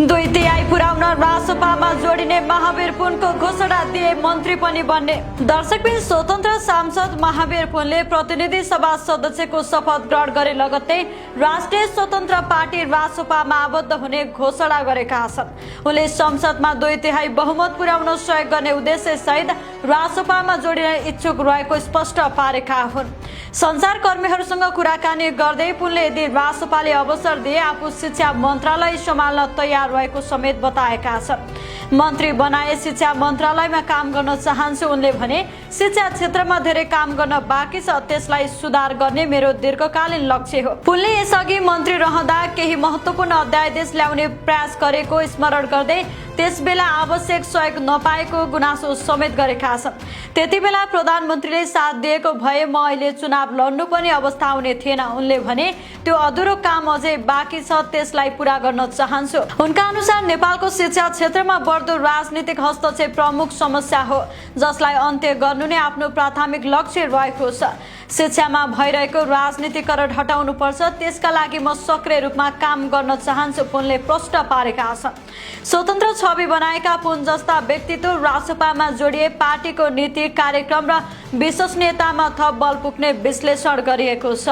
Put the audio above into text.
दुई तिहाई पुर्याउन रासपामा जोडिने महावीर पुनको घोषणा दिए मन्त्री पनि बन्ने। दर्शकबिन स्वतन्त्र सांसद महावीर पुनले प्रतिनिधि सभा सदस्यको शपथ ग्रहण गरे लगत्तै राष्ट्रिय स्वतन्त्र पार्टी रासपामा आबद्ध हुने घोषणा गरेका छन्। उनले संसदमा दुई तिहाई बहुमत पुर्याउन सहयोग गर्ने उद्देश्य सहित रासपामा जोडिन इच्छुक रहेको स्पष्ट पारेका हुन्। सञ्चारकर्मीहरूसँग कुराकानी गर्दै पुनले यदि रासपाले अवसर दिए आफू शिक्षा मन्त्रालय सम्हाल्न तयार रहेको समेत बताएका छन्। मन्त्री बनाए शिक्षा मन्त्रालयमा काम गर्न चाहन्छु उनले भने। शिक्षा क्षेत्रमा धेरै काम गर्न बाँकी छ, त्यसलाई सुधार गर्ने मेरो दीर्घकालीन लक्ष्य हो। पुनले यसअघि मन्त्री रहँदा केही महत्त्वपूर्ण अध्यादेश ल्याउने प्रयास गरेको स्मरण गर्दै त्यसबेला आवश्यक सहयोग नपाएको गुनासो समेत गरेका छन्। त्यतिबेला प्रधानमन्त्रीले साथ दिएको भए म अहिले चुनाव लड्नु पनि अवस्था आउने थिएन उनले भने। त्यो अधुरो काम अझै बाँकी छ, त्यसलाई पूरा गर्न चाहन्छु। उनका अनुसार नेपालको शिक्षा क्षेत्रमा बढ्दो राजनीतिक हस्तक्षेप प्रमुख समस्या हो, जसलाई अन्त्य गर्नु नै आफ्नो प्राथमिक लक्ष्य रहेको छ। शिक्षामा भइरहेको राजनीतिकरण हटाउनु पर्छ, त्यसका लागि म सक्रिय रूपमा काम गर्न चाहन्छु पुनले प्रश्न पारेका छन्। स्वतन्त्र छवि बनाएका पुन जस्ता व्यक्तित्व रासपामा जोडिए पार्टीको नीति कार्यक्रम र विश्वसनीयतामा थप बल पुग्ने विश्लेषण गरिएको छ।